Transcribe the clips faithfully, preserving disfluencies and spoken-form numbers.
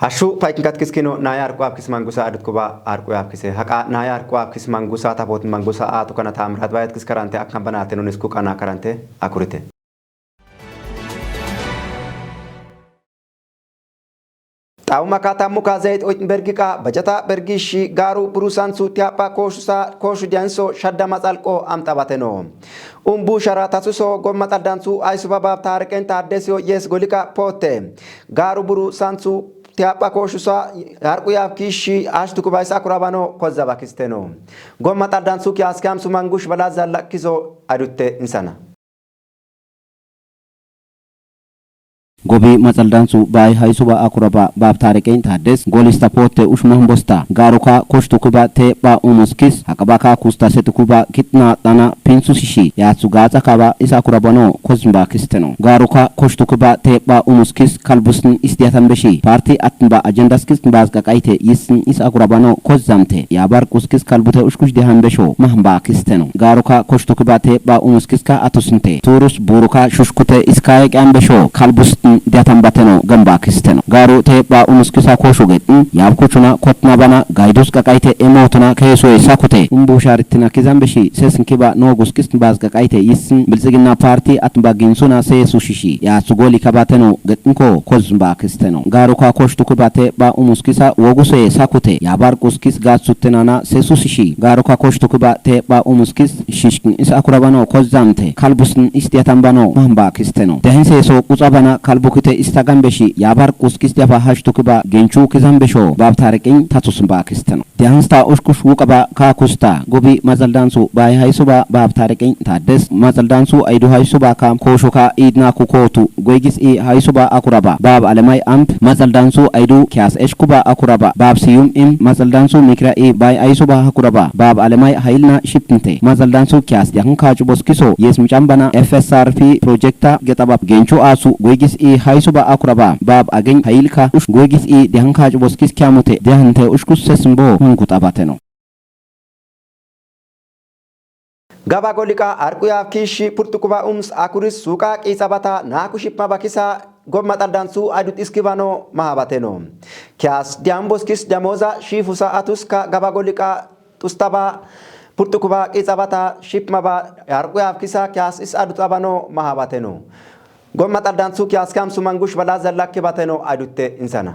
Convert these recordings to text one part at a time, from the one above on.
Ashu paikin katkis kino naya arqu apkis mangusa adut kuba arqu apkise. Haka naya arqu apkis mangusa tapot mangusa atu kana tamrat bayat kis karante akkan banate nun isku kana karante akurite. Xauma ka tammu ka zayit oyt bergi qa bajata bergi shi garu burusan su tiapa koshu sa koshu dianso shadda matsalqo amtabateno. Umbu shara tasuso gom matsaldansu aysubaba tariqen taddesiyo yes golika pote. Garu burusan su tiapa koshu sa arqu yafki shi ashtu kubaysa kurabano kozza bakisteno. Gom matsaldansu ki askam su mangush bala zalla kizo adutte insana. Gobi matsaldansu bay haysuba akuraba bab tariqen taddes golista pote ushmahn bosta garuka koshtu kiba te ba umuskis hakaba ka kusta setu kiba kitna tana pinsu sishi yatsu gaza kaba isa kurabano kozmba kisteno. Garuka koshtu kiba te ba umuskis kalbusn istiyatan beshi parti atnba ajendas kis baz qaqayte yisn isa kurabano kozamte yabar kuskis kalbute ushkush dehan besho mahmba kisteno. Garuka koshtu kiba te ba umuskis ka atusnte turus buruka shushkute iskaye qan besho kalbusn diyatan bateno gamba kisteno. Garu te ba umuskisa koshu getn yab kuchuna kotna bana gaydus qaqayte emotuna kesoy sakute umbu sharitina kizan beshi sesn kiba no guskis baz qaqayte yisn bilzigina parti atnba ginsuna sesu shishi yatsu goli kabateno getnko kozmba kisteno. Garuka koshtu kiba te ba umuskisa woguse sakute yabar kuskis gatsuttenana sesu sishi garuka koshtu kiba te ba umuskis shishkin is akurabano kozamte kalbusn istiyatan bano mahmba kisteno. Dehin seso qutsabana kalbukite istagan beshi yabar kuskis defa hashtu kiba genchu kizan besho bab tariqin tatusmba kisteno. Dehansta ushkush wuqaba ka kusta gobi mazaldansu bay haysuba bab tariqin taddes mazaldansu aydu haysuba ka koshoka idna ku kotu goygis i haysuba akuraba bab alemay amp mazaldansu aydu kiyas eshkuba akuraba bab siyum im mazaldansu mikra i bay aysuba akuraba bab alemay hayilna shipnte mazaldansu kiyas dehan kachu boskiso yes muchambana F S R P projecta getabab genchu asu goygis i haysuba akuraba bab agen hayilka ush goygis i dehan kachu boskis kiyamute dehante ushkus sesmbo hungu tabateno. Gaba goliqa arqu yafki shi purtukuba ums akuris suqa qisabata naku shipma bakisa gom matsaldansu adut iskibano mahabateno. Kiyas diamboskis damoza shifusa atuska gaba goliqa tustaba purtukuba qisabata shipma ba arqu yafkisa kiyas is adut abano mahabateno. Gom matsaldansu kiyas kamsu mangush bala zalla kibateno adutte insana.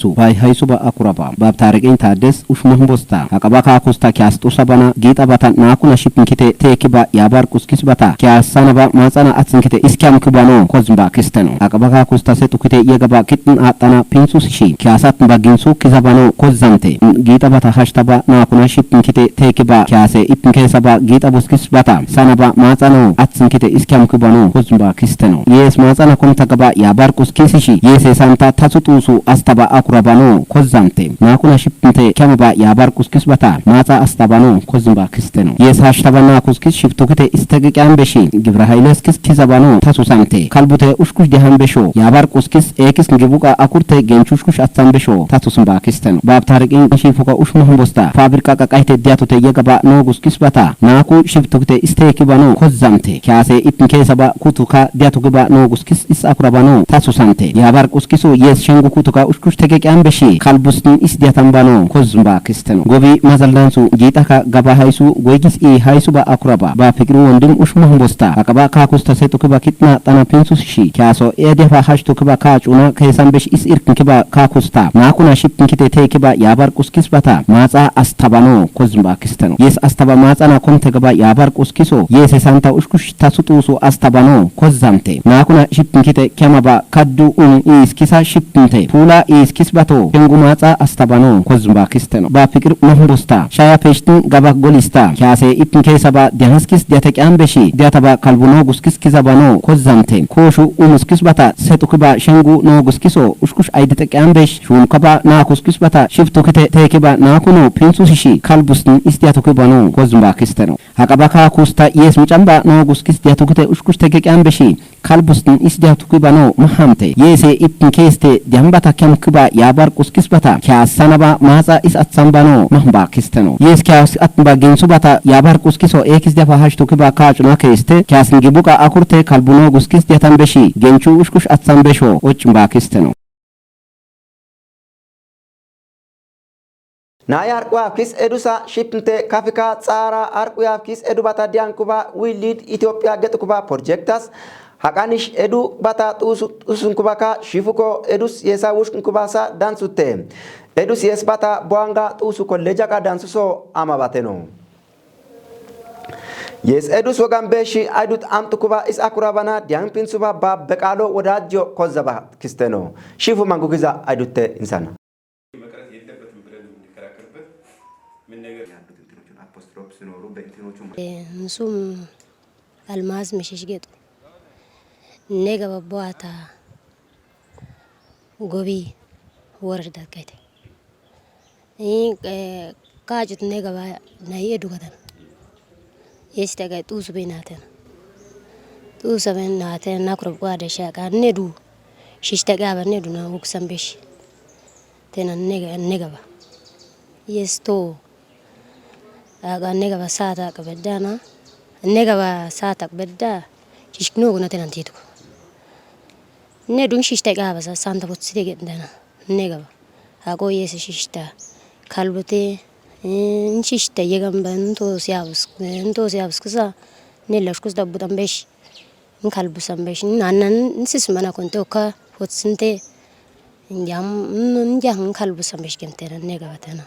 Su bay haysuba akuraba bab tariqin taddes ushmahn bosta hakaba ka kusta kiyas tusabana gitabata nakuna shipnkite te kiba yabar kuskis bata kiyas sanaba matsana atsinkite iskam kibano kozmba kisteno. Hakaba ka kusta setukite yegaba kitn atana pinsu sishi kiyasat baginsu kizabano kozamte gitabata hashtaba nakuna shipnkite te kiba kiyase ipnkesaba gitabuskis bata sanaba matsano atsinkite iskam kibano kozmba kisteno. Yes matsana komta gaba yabar kuskis ishi yes esanta tasutusu astaba akurabano kozamte nakuna shipnte kyamaba yabar kuskis bata matsa astabano kozmba kisteno. Yes hashtaba nakuskis shiptukite istegeqan beshi gibra hayleskis kizabano tasusante kalbute ushkush dehan besho yabar kuskis ekis ngibuqa akurte genchushkush atsan besho tatusmba kisteno. Bab tariqin shifuka ushmahn bosta fabrika qaqayte diyatute yegaba noguskis bata naku shiptukite istekibano kozamte kiyase ipnkesaba kutuka diyatukiba noguskis is akurabano tasusante yabar kuskiso yes shengu kutuka ushkush tegeqan beshi kalbusn is diyatan bano kozmba kisteno. Gobi mazaldansu gitaka gaba haysu goygis i haysuba akuraba ba fikru wondim ushmahn bosta hakaba ka kusta setukiba kitna tana pinsu sishi kiyaso e defa hashtukiba ka chuna kesan besh is irknkiba ka kusta nakuna shipnkite te kiba yabar kuskis bata matsa astabano kozmba kisteno. Yes astaba matsana komte gaba yabar kuskiso yes esanta ushkush tasutusu astabano kozamte nakuna shipnkite kyamaba kaddu unu iskisa shipnte pula iskis bato kengu matsa astabano kozmba kisteno. Ba fikir mahn bosta shaya peshtin gaba golista kiyase ipnkesaba dehanskis deteqan beshi detaba kalbuno guskis kizabano kozamte koshu umuskis bata setukiba shengu noguskiso ushkush aydeteqan besh shulkaba nakuskis bata shiftukite tekiba nakuno pinsu sishi kalbusn is diyatukibano kozmba kisteno. Hakaba ka kusta yes mucamba noguskis diyatukite ushkush tegeqan beshi kalbusn is diyatukibano mahamte yese ipnkeste diyambata kyamkiba yaabar quskis bata, kiyaasanaba maatsa is atsan bano mahmba kisteno. Yes kiyaas atnba ginsu bata, yaabar quskiso ekis defa hashtu kiba kaacuna keeste, kiyaasin gibuka akurte kalbuno guskis jatan beshi, genchu ushkush atsan besho, ocnba kisteno. Naaya arquafkis edusa shipnte kafika tsara arquafkis edu bata diankuba We Lead Ethiopia getukuba projectas. Haqanish edu bata tusu tusunkubaka shifuko edus yesa wushkunkubasa dansute. Edus yes bata buanga tusu kolleja ka dansuso amabateno. Yes edus wogan beshi aidut amtukuba is akurabana dianpinsuba ba beqalo wodajjo kozzaba kisteno. Shifu mangugiza aidutte insana. መቅረት የለበትም ብለን የምንከራከርበት ምን ነገር ያሉት እንትኖቹን አፖስትሮፍ ሲኖሩ በእንትኖቹ Nsum almaaz mishish getu. Negaba buata gobi worda kete. Kacut negaba nayi edu gatan. Yesi taga tusu be natena. Tusu be natena nakurab guada shaka nedu. Shish taga ba nedu na wuksan beshi. Tena nega negaba. Yes to. Aga negaba sata ka bedana. Negaba sata ka bedda. Shishkno guna tena tituko. Nedun shishta gaba sa santa bot site gendana. Negaba. Ago yes shishta. Kalbute. Shishta yegamba nto siabus nto siabus kisa. Nelash kus dabbutan besh. Nkalbusan besh. Nanan nsis mana konte oka. Fotsinte. Njam njam nkalbusan besh gentena negaba tena.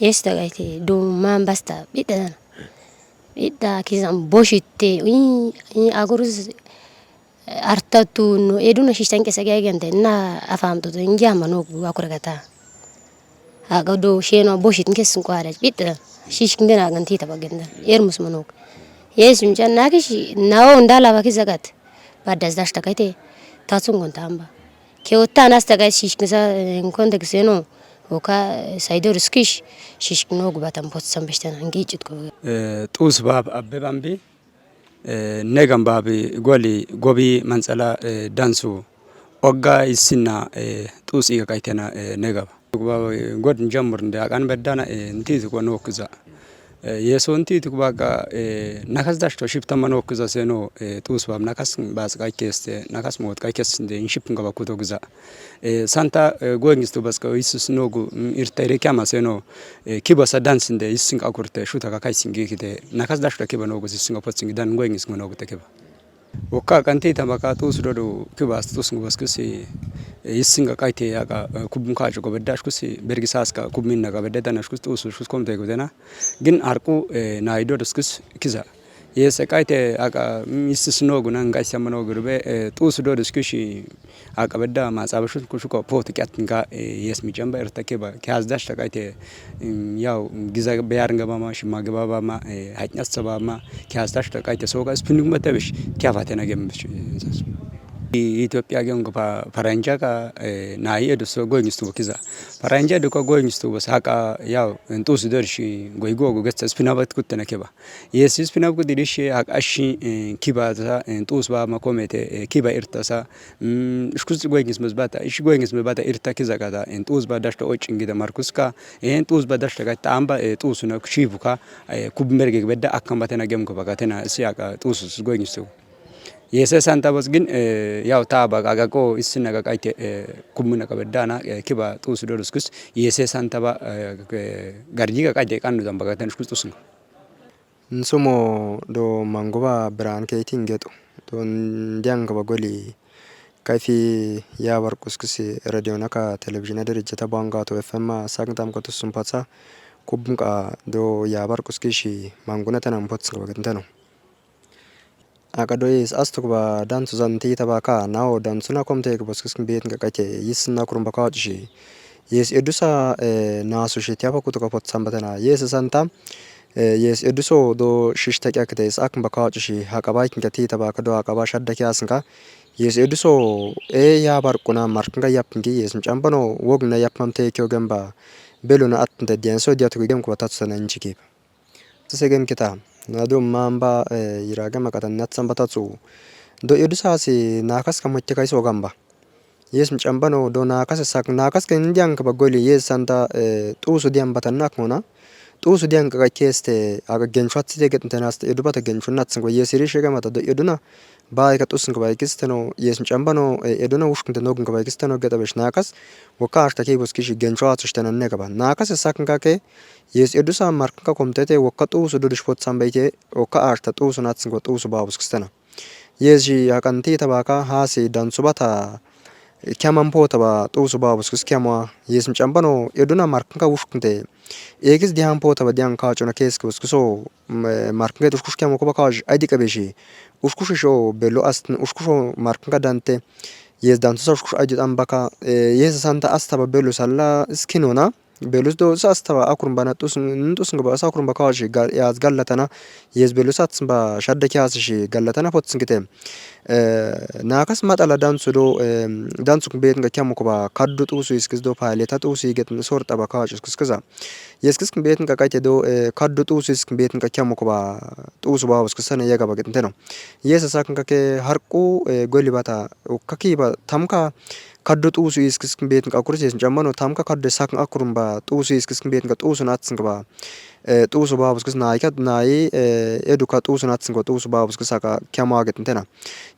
Esta gaite do man basta bidana. Bida kizan boshitte. Agurus artatu no eduna shishtan kesa gegente na afamtu ngiama no akuragata. Aga do sheno boshit nkesin kwara bidda. Shishkindena ganti tabagenda. Ermus manok. Yesu mchan nakish nawo ndala bakizagat. Badas dashta kaite. Tatsungon tamba. Ke otta nasta gai shishkinsa nkonda kiseno. Oka saidor skish shishkino gubatan potsan bishtan hangi chitko. Tus bab abbe bambi. Negam babi goli gobi mantsala dansu ogga issinna tus iga kaitena negaba. Baba god njamur nde akan beddana ntitu ko nokuza. Yeso ntitu baga nakas dashto shiptama nokuza seno tus bab nakas bas kaikeste nakas mot kaikeste nship ngaba kuto guza. Santa goyingistu baska isus nogu irta ire kyama seno kibasa dansinde isin akurte shuta ka kaisingi kite nakas dashta kiba nogu isin apotsingi dan goyingis ngonogu te kiba. Oka kanti tambaka tus dodo kibas tus ngu baskisi isin ka kaite aka kubun ka joko bedash kusi bergisas ka kubmin na ka bedetana shkus tus shkus komte gudena gin arku na ido duskus kiza. Yes kaite aka isis nogu nan gaisa manogu be tus dodo skushi Aqabedda ma tsabashut kushuko pot kyatnga yes mi jamba irtakeba kyaz dash taqaite yaw giza beyar ngabama shima gabama hanyas sabama kyaz dash taqaite soga spinning matabish kyafatena gembish. Ethiopia gem gapa paranja ka nayi edu so goyingistu kiza paranja edu ka goyingistu bas haqa yaw ntus dershi goy gogo getsa spinabat kuttena keba. Yesus pinabku didishe hak ashi kiba ta tus ba makomete kiba irtasa shkus goyingis mezbata ish goyingis mezbata irta kizakata tus ba dashta ochin gida markuska tus ba dashta ka tamba tus na shibuka kub merge bedda akam batena gem ko bakatena siaka tus goyingis tu. Yesus anta bos gin yaw taba agako isina ga kaite kub muna ka bedda na kiba tus do skus Yesus anta ba garji ga kaite kanu damba bakatena shkus tus. Nsumo do manguba biran keitin getu do ndiang ba goli kaifi yabar kuskusi radio naka television dere jeta banga to F M a sagtam ka tusum patsa kubum ka do yabar kuskushi manguna tanam pots ka bagin tano. Aka do is astuk ba dansu zanti tabaka nao dansu na komte ka boskus bet ka kaite yis na kurum baka shi. Yes edusa nasu shi tiapa kutu ka pot sambatana yes santa. Yes eduso do shish ta kya kete is ak baka shi hakaba kin kati taba ka do hakaba shadda kya sinka. Yes eduso e ya bar kuna mark nga yap ngi yes mchambano wog na yap mam te kyo gamba. Belo na at nda dian so dia to gem ko tat sana nchiki. Sese gem kita na do mamba ira gama kata nat sambata tsu. Do edusa si nakas ka motte kai so gamba. Yees mi cambano do naakas sak naakas ke ndiyan ke bagoli yees santa, eh, tuusu diyan batanna kona. Tuusu diyan ka keste aga gencho atsi de getnte nasta edubata gencho natsin go yees iri shega mata do eduna. Ba ka tusin ka baikisteno, yees mi cambano, eh, eduna ushknte nogin ka baikisteno geta besh naakas. Waka ashta ke boskishi gencho atsi shtana ne ka ba. Naakas sak ka ke, yees edusa mark ka komtete waka tuusu do dishpot sambaite, waka ashta tuusu natsin go tuusu ba boskistena. Yees ji hakan ti tabaka hasi dan subata kyaman pota ba tuusu ba buskis kyamwa. Yees mi cambano eduna mark ka ushknte. Ekis dihan pota ba dihan ka chona kes ke buskiso, mm, mark ka tushkush kyamo ko ba ka aidi ka beshi. Ushkush sho belo ast ushkusho mark ka dante. Yees dan susa ushkush aidi dan baka, eh, yees santa asta ba belo salla skinona. Belus do sa asta ba akurun bana tusun tusun ba sa akurun ba kawashi gal yaz gallatana. Yees belus atsin ba shadda kyasi shi gallatana potsin kite. Eh, naakas matala dansu do, eh, dansu betin ka kyamu ko ba kaddu tusu iskis do paile ta tusu igetin sorta ba kawashi iskis kiza. Yees kis betin ka kaite do, eh, kaddu tusu iskis betin ka kyamu ko ba tusu ba iskis sana yaga ba getin teno. Yees sa kan ka ke harku, eh, goli bata o kaki ba tamka kaddu tusu iskis betin ka kuris yees mi cambano tamka kaddu sa kan akurun ba tusu iskis betin ka tusu natsin ba. Eh, tusu ba buskis nai ka nai, eh, eduka tusu natsin go tusu ba buskis aka kyama getin tena.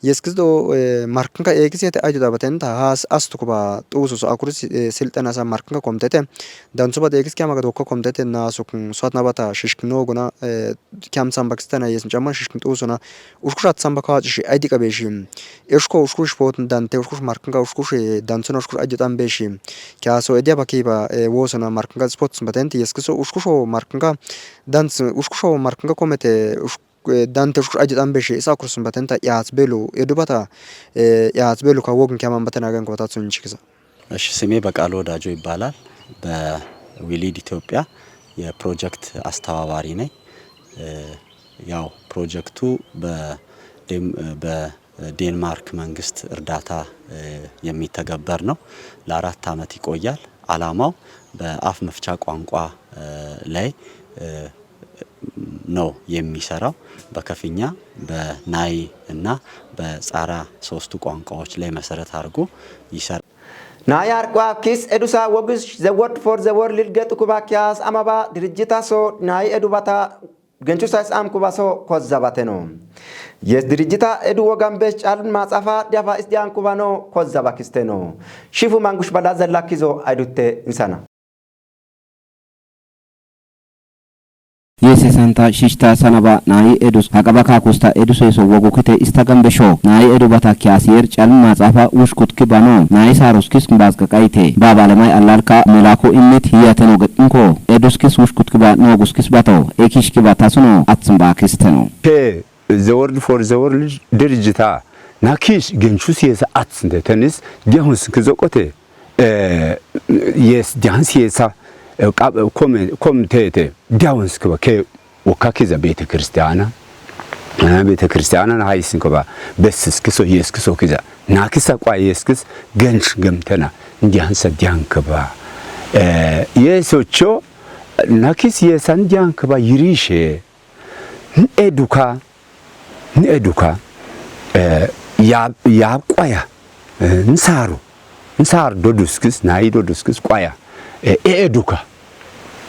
Yees kis do, eh, mark ka ekis yete ajuda batenta has astu ba tusu so akuris, eh, siltana sa mark ka komtete. Dan suba ekis kyama ga dokka komtete na sukun suatna bata shishkno guna, eh, kyam samba kistana yees mi cambano shishkin tusu na. Ushkushat samba kawachi shi aidi ka beshi. Ushko ushkush pot dante ushkush mark ka ushkush, eh, dan suna ushkush aidi tan beshi. Kyaso edia ba kiba, eh, wosona mark ka spot sumba tente yees kiso ushkusho mark ka dan ushkusho mark ka komete ush-, eh, dante ushkush aidi tan beshi. Isa kursun batenta yaz belu edubata, eh, yaz belu ka wogin kyaman batana gan ko batsun chikisa. እሺ፣ ስሜ በቃሉ ወዳጆ ይባላል። በዊሊድ ኢትዮጵያ የፕሮጀክት አስተባባሪ ነኝ። እ፣ ያው ፕሮጀክቱ በዴም-፣ በዴንማርክ መንግስት እርዳታ፣ እ፣ የሚተገበር ነው። ለአራት ዓመት ይቆያል። ዓላማው በአፍ መፍቻ ቋንቋ፣ እ፣ ላይ፣ እ፣ ነው የሚሰራው። በከፊኛ፣ በናይ እና በጻራ ሶስቱ ቋንቋዎች ላይ መሰረት አድርጎ ይሰራል። Nayi arqwa kis edusa wogis the Word for the World getu kuba kyas amaba dirijita so nayi edubata genchusa is am kuba so kozzabateno. Yes dirijita edu wogan bes calun maxafa diafa is dian kuba no kozzaba kisteno. Shifu mangush bala zella kizo aidutte insana. Yeese santa shishta sanaba nayi edus haqaba kakusta edus eso wogu kite ista gambe sho. Nayi edu bata kyas yer calun maxafa ushkut kibano. Nayi sarus kis mbaz ka kaite. Baba lemay allalka melaku immet hiyateno getnko. Edus kis ushkut kiba no gus kis bato. Ekish kiba tasuno atsin ba kisteno. He, the Word for the World dirijita. Nakish genchus yesa atsin de tenis. Diahun sin kizokote. Eh, yes, diahun si yesa, eh, ka-, kom-, kom tete. Diahun sin kiba ke wakakiza bete Kristiana. Eh, bete Kristiana na haisin kiba. Besis kiso yes kiso kiza. Na kisa kwa yes kis gench gemtena. Ndiansa dianka ba. Eh, yes ocho, na kis yesan dianka ba yirishe. N eduka, n eduka, eh, ya, ya kwaya, eh, n saru, n saru doduskis, na yi doduskis kwaya, eh, e eduka,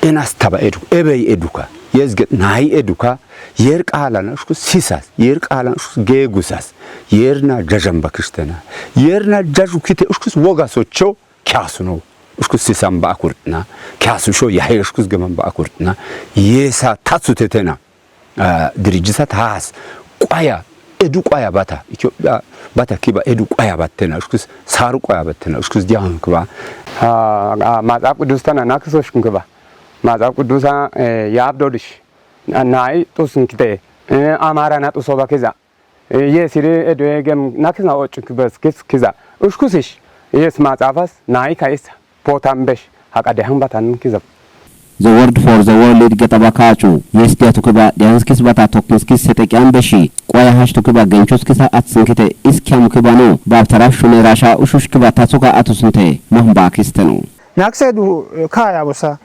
en astaba eduka, ebe eduka, yezge na yi eduka, yer qala na ushkus sisas, yer qala na ushkus gegusas, yer na jajan bakishtena, yer na jaju kite ushkus woga socho, kyasuno, ushkus sisan ba akurtna, kyasu sho yahe ushkus geman ba akurtna, yesa tatsu tetena. Ah, dirijisa tas kwaya, edu kwaya bata. Ethiopia bata kiba edu kwaya battena. Ushkus saru kwaya battena. Ushkus diyan kiba. Ah, ah, mazhab kudus tana nakso shkun kiba. Mazhab kudusa, eh, ya abdolish. Na, nai tusun kite. Eh, amara na tuso bakiza. Eh, ye sire edu egem nakisna ochu kibas kis kiza. Ushkusish. Yes mazhafas nai kaisa. Potan besh, haqqa dehan batan kizab. The Word for the World gexaba kachu, yes diatu kiba, dehans kis bata toknis kis setekian beshi, kwaya hashtu kiba genchus kisa atsin kite, is kyamu kiba no, bab taraf shune rasha ushush kiba tatsuka atusinte, mahmba kistenu. Nakse du, eh, kaya bosa,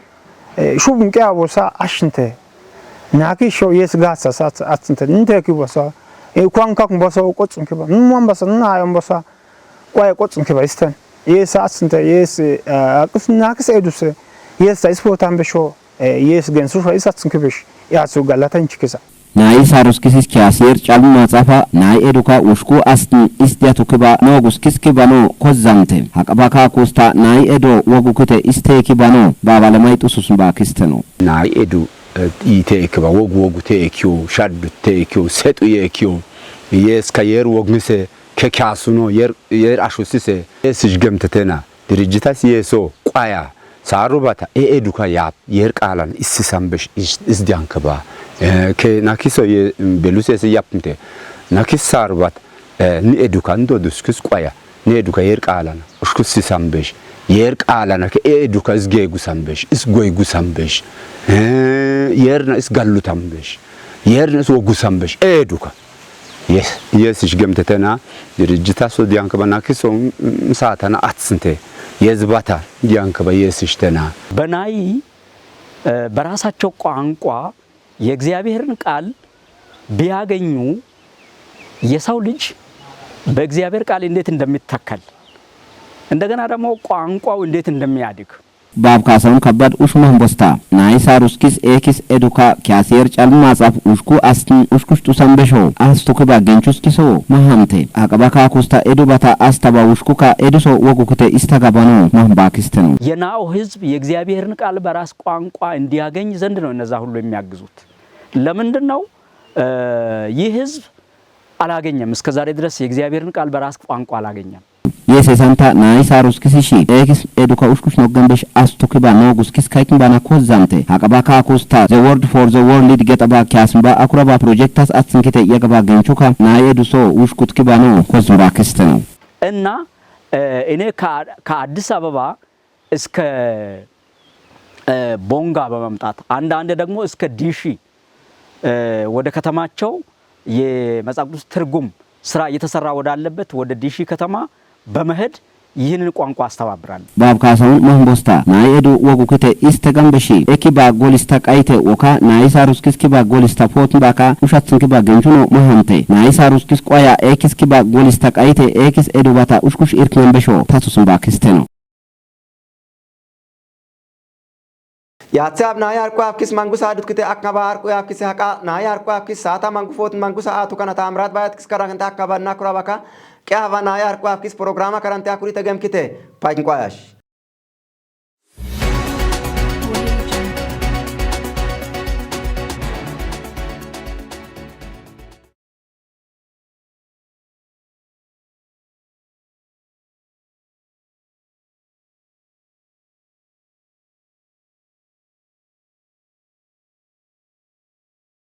eh, shubun kya bosa ashinte. Naki sho yes gasa sat atsinte, nte ki bosa, eh, kwan kak bosa, kotsun kiba, nmwan bosa, nayam bosa, kwaya kotsun kiba isten. Yees atsinte, yees, eh, akis nakis eduse, yees ta is potan besho, eh, yees gensu fa is atsinkibish, yatsu galatan chikisa. Nayi saruskisis kiyasiyer calmu maxafa nayi eduka ushku astin is diyatukiba no guskiskibano kozzamte. Haqabaka kusta nayi edo wogukite isteki bano babalamay tususmba kisteno. Nayi edu eh, ite ekiba wogu wogu te ekiyo, shaddu te ekiyo, setu ye ekiyo. Yeska yer wogmise ke kiyasuno yer yer ashusise. Yesish gemtetena. Dirijjitas yeso qwaya. Saarubata e eduka yap yer qaalan issi sambesh is diyankaba. Ke nakiso ye belusesi yapmte. Nakis saarubat ni eduka ndo duskis qwaya. Ni eduka yer qaalana ushkus si sambesh. Yer qaalana ke e eduka is geegu sambesh, is goygu sambesh. Yerna is gallu tambesh. Yerna is wogu sambesh. E eduka. Yes, yes, ish gemtetena. Dirijjita so diyankaba nakiso msatana atsinte. Yezbata diyankaba yes ishtena. በናይ በራሳቸው ቋንቋ የእግዚአብሔርን ቃል ቢያገኙ የሰው ልጅ በእግዚአብሔር ቃል እንዴት እንደሚተከል እንደገና ደግሞ ቋንቋው እንዴት እንደሚያድግ Baab kaasaun kabbad ushuma hin bosta. Naayi saaruskis eekis eduka kiyaasiyer calmu maaxaaf ushku astin ushkush xusan besho astukiba genchuskiso mahamte. Aqaba kaakusta edubata astaba ushkuka eduso wogukite istagabano mahmbaakisteno. የናኦ ህዝብ የእግዚአብሔርን ቃል በራስ ቋንቋ እንዲያገኝ ዘንድ ነው እነዛ ሁሉ የሚያግዙት። ለምንድን ነው? ይህ ህዝብ አላገኘም። እስከ ዛሬ ድረስ የእግዚአብሔርን ቃል በራስ ቋንቋ አላገኘም። Yesesanta naayi saaruskisishi eekis eduka ushkush noggan besh astukiba nooguskis kaykin bana kozzamte. Haqaba kaakusta The Word for the World gexaba kiyasmba akuraba projektas atsinkite yagaba genchuka naayi eduso ushkutkibano kozzmbaakisteno. እና እኔ ከአዲስ አበባ እስከ ቦንጋ በመምጣት አንዳንድ ደግሞ እስከ ዲሺ ወደ ከተማቸው የመጽሐፍ ቅዱስ ትርጉም ስራ እየተሰራ ወዳለበት ወደ ዲሺ ከተማ በመሄድ ይህንን ቋንቋ አስተባብራለሁ። Baab kaasaun mahmbosta naayi edu wogukite iste gambeshi eki ba golista qayite woka naayi saaruskis kiba golista pootmbaka ushatsin kiba genchuno mahamte. Naayi saaruskis qwaya eekis kiba golista qayite eekis edubata ushkush irknen besho tasusmbaakisteno. Yaatse ab naaya harqu afkis mangusa dutkite aknaba harqu afkis haqa naaya harqu afkis saata mangu foot mangusa atu kana taamrat bayatkis karakante aknaba nakurabaka qe ava naaya harqu afkis programa karante akuri tegemkite. Pajnqwayash.